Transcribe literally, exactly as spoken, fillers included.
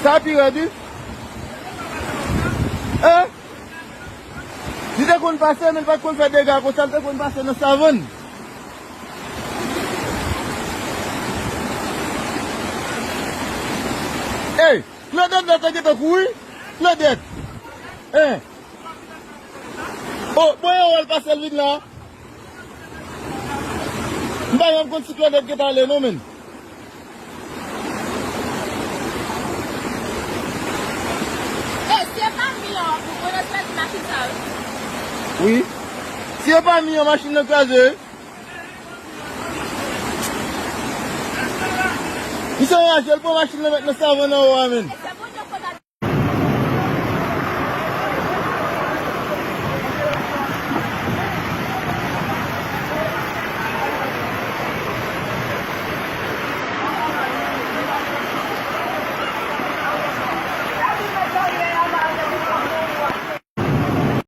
Sa pi rèd, wi. Hein? Li te konn pase, men l pa t konn fè dega konsa, l te konn pase nan savann. Ey, Claudette la te gentan kouri. Claudette. Hein? Oh, bon, yo wè l pase l vin la. M pa janm konn si Claudette gentan ale non, men. Ey, si e pa mi an, ou konnen se machin sa, wi. Wi. Si e pa mi an, machin nan kraze, wi. Misye anraje, l pran machin nan, mèt nan savann anwo a, men.